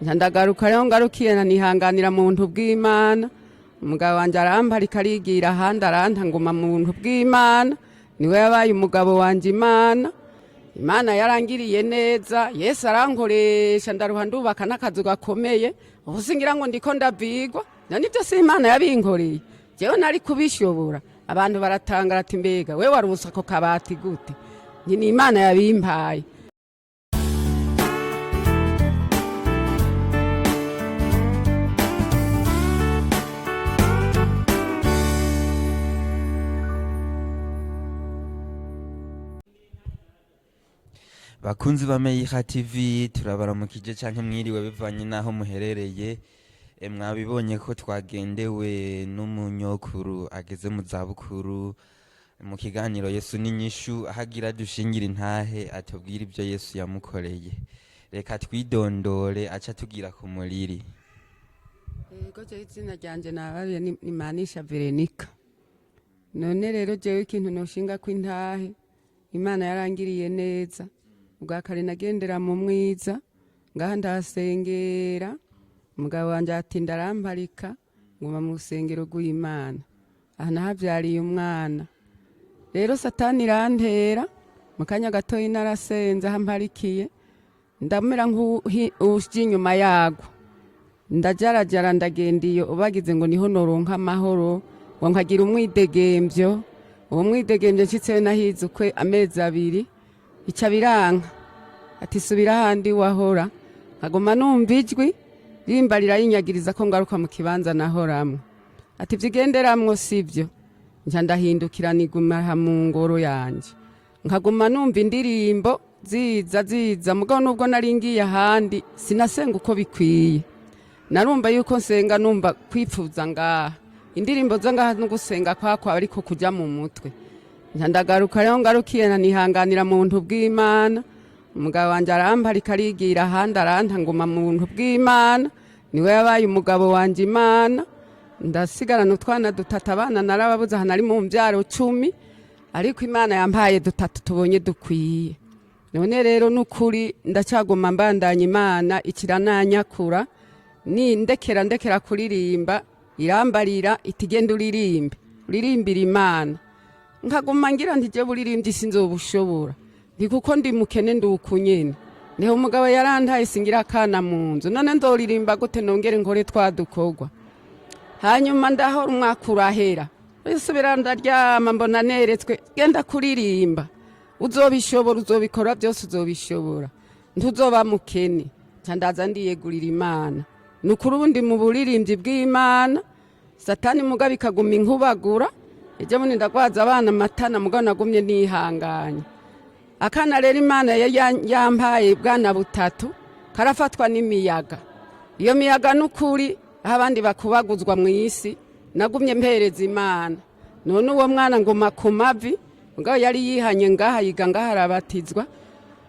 Nca ndagaruka rero, ngarukiye nihanganira mu buntu bw'Imana. Umugabo wanje aramparika, arigira ahandi, aranta, nguma mu buntu bw'Imana. Niwe yabaye umugabo wanje. Imana yarangiriye neza, Yesu arankoresha, ndaruha, ndubaka n'akazu gakomeye. Ubu singira ngo ndiko ndavigwa. None ibyo si Imana yabinkoreye? Jewe nari kubishobora? Abantu baratangara ati: "Mbega we waruse ako kabati gute?" Nti: "Ni Imana yabimpaye." Bakunzi ba Meyiha TV, turabaramukije canke mwiriwe bivanye n'aho muherereye. Mwabibonye ko twagendewe n'umunyokuru ageze mu zabukuru mu kiganiro Yesu n'inyishu, aho agira dushingira intahe, atubwira ibyo Yesu yamukoreye. Reka twidondore, aca tugira ku muriri. Yego, jewe izina ryanje nababiye ni Manisha Veronica. None rero jewe ikintu noshinga ko intahe, Imana yarangiriye neza. Ubwa kare nagendera mu mwiza ngaha, ndahasengera. Umugabo wanje atinda aramparika, nguma mu rusengero rw'Imana. Aha nahavyariye umwana. Rero Satani irantera mu kanya gatoyi, narasenze aho mparikiye, ndamera nk'uja inyuma yagwo, ndajarajara, ndagenda iyo ubagize ngo niho noronka amahoro, ngo nkagira umwidegemvyo. Uwo mwidegemvyo nshitseyo, nahize ukwe amezi 2, ica biranka, ati: "Subira ahandi wahora." Nkaguma numva ijwi rimbarira, yinyagiriza ko ngaruka mu kibanza nahoramwo, ati: "Ivyo ugenderamwo sivyo." Nca ndahindukira, niguma aha mu ngoro yanje, nkaguma numva indirimbo ziza ziza. Mugabo nubwo nari ngiye ahandi, sinasenga uko bikwiye. Narumva yuko nsenga, numva kwipfuza ngaha, indirimbo zo ngaha no gusenga kwakwa, ariko kuja mu mutwe. Nca ndagaruka rero, ngarukiye nihanganira mu buntu bw'Imana. Umugabo wanje aramparika, arigira ahandi, aranta, nguma mu buntu bw'Imana. Niwe yabaye umugabo wanje. Imana, ndasigarana utwana dutatu. Abana narababuze, aha nari mu mvyaro 10, ariko Imana yampaye dutatu tubonye dukwiye. None rero nukuri ndacyaguma mbandanya. Imana ikirananyakura, ni ndekera ndekera kuririmba, irambarira iti: "Genda uririmbe, uririmbire Imana." Nkaguma ngira nti: "Je buririmbyi sinzobushobora, nti kuko ndi mukene, ndi uku nyene, niho umugabo yarantaye, singira akana mu nzu, none nzoririmba gute nongere nkore twa dukorwa?" Hanyuma ndahora, umwaka urahera, nsubira ndaryama, mbona neretswe: "Genda kuririmba, uzobishobora, uzobikora byose, uzobishobora, ntuzoba mukene." Nca ndaza ndiyegurira Imana. Ni ukuri ubu ndi mu buririmbyi bw'Imana. Satani mugabo ikaguma inkubagura. Ejo bundi ndagwaza abana amatana, mugabo nagumye nihanganye. Akana rero Imana yari yampaye, bwana butatu, karafatwa n'imiyaga. Iyo miyaga n'ukuri, aho abandi bakubaguzwa mu isi, nagumye mpereza Imana. None uwo mwana nguma ku mavi. Mugabo yari yihanye ngaha, yiga ngaha, arabatizwa.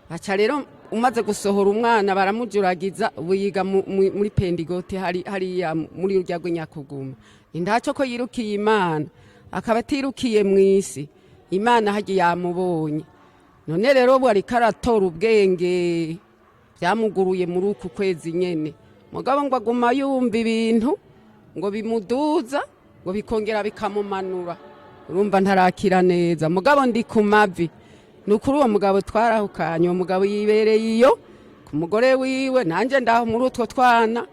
Aca rero umaze gusohora umwana baramujuragiza. Ubu yiga muri pendigoti hariya muri rurya rw'inyakuguma. Indaco ko yirukiye Imana, akaba atirukiye mu isi, Imana hagiye yamubonye. None rero ubu ariko aratora ubwenge, byamuguruye muri uku kwezi nyene. Mugabo ngo aguma yumva ibintu ngo bimuduza, ngo bikongera bikamumanura. Urumva ntarakira neza, mugabo ndi ku mavi. Ni ukuri uwo mugabo twarahukanye, uwo mugabo yibereye iyo ku mugore wiwe, nanjye ndaho muri utwo twana.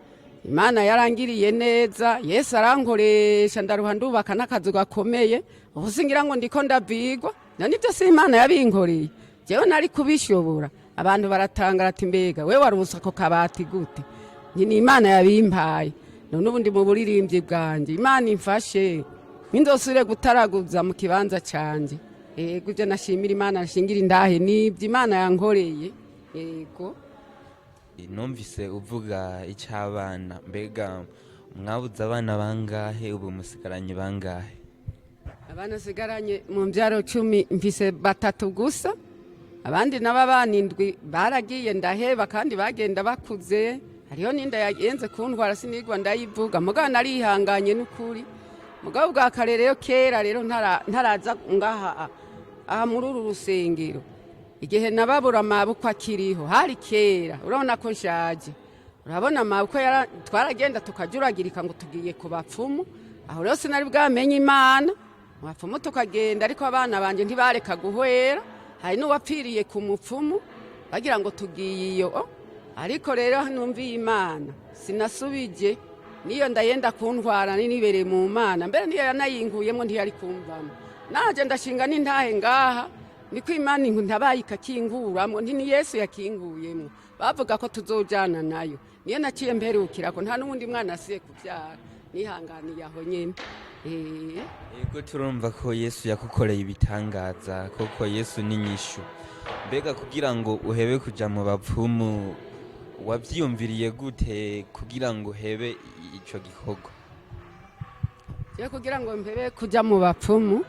Imana yarangiriye neza, Yesu arankoresha, ndaruha, ndubaka n'akazu gakomeye. Ubu singira ngo ndiko ndavigwa. None ibyo si Imana yabinkoreye? Jewe nari kubishobora? Abantu baratangara ati: "Mbega we waruse ako kabati gute?" Nti: "Ni Imana yabimpaye." None ubu ndi mu buririmbyi bwanjye. Imana imfashe nindosubire gutaraguza mu kibanza canje. Yego, ibyo nashimira Imana, nashingira indahe, nibyo Imana yankoreye, yego. Numvise uvuga icy'abana. Mbega mwabuze abana bangahe? Ubu musigaranye bangahe? Abana sigaranye mu mbyaro 10, mfise batatu gusa. Abandi nabo, abana indwi, baragiye, ndaheba, kandi bagenda bakuze. Hariho n'inda yagenze kuntwara, sinigwa ndayivuga, mugabo narihanganye n'ukuri. Mugabo bwa kare rero, kera rero ntaraza ngaha aha muri uru rusengero, igihe nababura amaboko akiriho, hari kera. Urabona ko nshaje. Urabona mabukwe twaragenda tukajuragirika ngo tugiye ku bapfumu. Aho rero sinari bwamenye Imana. Mu bapfumu tukagenda, ariko abana banje ntibareka guhwera. Hari n'uwapfiriye ku mupfumu bagira ngo tugiye iyo. Ariko rero numviye Imana, sinasubije niyo ndayenda kuntwara nibereye mu Mana. Mbere niyo yanayinguyemo ntiyari kumvamo. Naje ndashinga n'intahe ngaha, niko Imana ntabaye ikakinguramwo, nti ni Yesu yakinguyemo. Bavuga ko tuzojana nayo, niyo naciye mperukirako. Nta n'uwundi mwana asiye kubyara, nihanganiye aho nyene. Yego, turumva ko Yesu yakukoreye ibitangaza koko. Yesu ni nyishu. Mbega kugira ngo uhebe kuja mu bapfumu, wavyiyumviriye gute kugira ngo uhebe ico gikorwa? Je kugira ngo mpebe kuja mu bapfumu,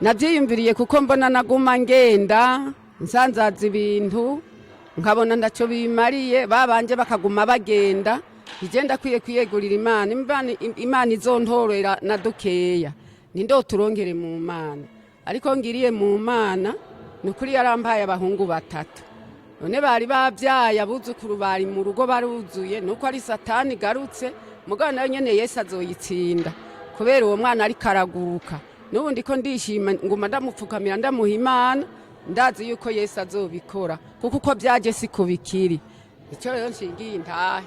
navyiyumviriye kuko mbona naguma ngenda nsanzaza ibintu, nkabona ndaco bimariye, babanje bakaguma bagenda. Ije ndakwiye kwiyegurira Imana. Imana izontorera na dukeya nindoturongere mu Mana. Ariko ngiriye mu Mana, ni ukuri yarampaye abahungu batatu. None bari babyaye abuzukuru, bari mu rugo baruzuye. Nuko ari Satani igarutse, mugabo nayo nyene Yesu azoyitsinda, kubera uwo mwana ariko araguruka. N'ubundi ko ndishima, nguma ndamupfukamira, ndamuha Imana. Ndazi yuko Yesu azobikora, kuko uko byaje siko bikiri. Icyo rero nshingiye intahe.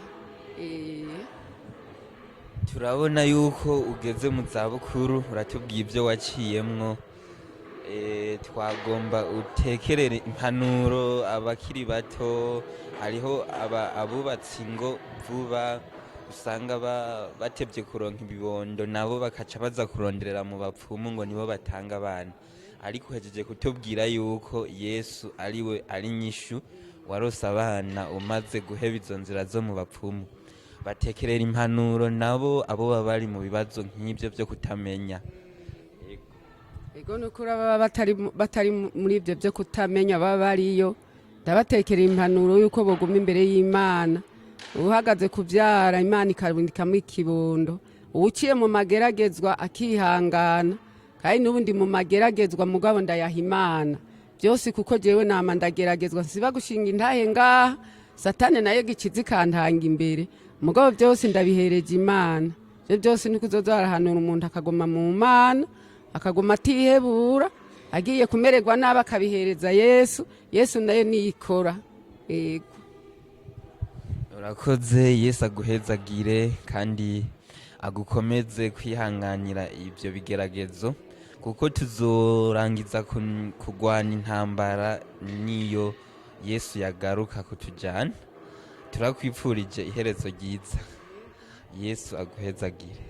Turabona yuko ugeze mu zabukuru, uratubwiye ibyo waciyemwo. Twagomba utekerere impanuro abakiri bato. Hariho abubatsi ingo vuba, usanga batevye kuronka ibibondo, nabo bakaca baza kuronderera mu bapfumu ngo nibo batanga abana. Ariko uhejeje kutubwira yuko Yesu ariwe ari nyishu, warose abana umaze guheba izo nzira zo mu bapfumu. Batekerera impanuro nabo abo baba bari mu bibazo nk'ibyo byo kutamenya. Ego, nukuri baba batari muri ibyo byo kutamenya, baba bariyo, ndabatekera impanuro y'uko boguma imbere y'Imana. Uhagaze kubyara, Imana ikabundikamo ikibondo. Uwuciye mu mageragezwa akihangana. Kandi n'ubundi mu mageragezwa, mugabo ndayaha Imana byose, kuko jewe nama ndageragezwa, nsiba gushinga intahe ngaha. Satani nayo gikiza ikantanga imbere, mugabo byose ndabihereje Imana. Ibyo byose ni kuzoza barahanura umuntu akaguma mu Mana, akaguma atihebura. Agiye kumererwa nabi akabihereza Yesu, Yesu nayo niyikora. Yego. Urakoze. Yesu aguhezagire kandi agukomeze kwihanganira ibyo bigeragezo, kuko tuzorangiza kurwana intambara niyo Yesu yagaruka kutujyana. Turakwipfurije iherezo ryiza. Yesu aguhezagire.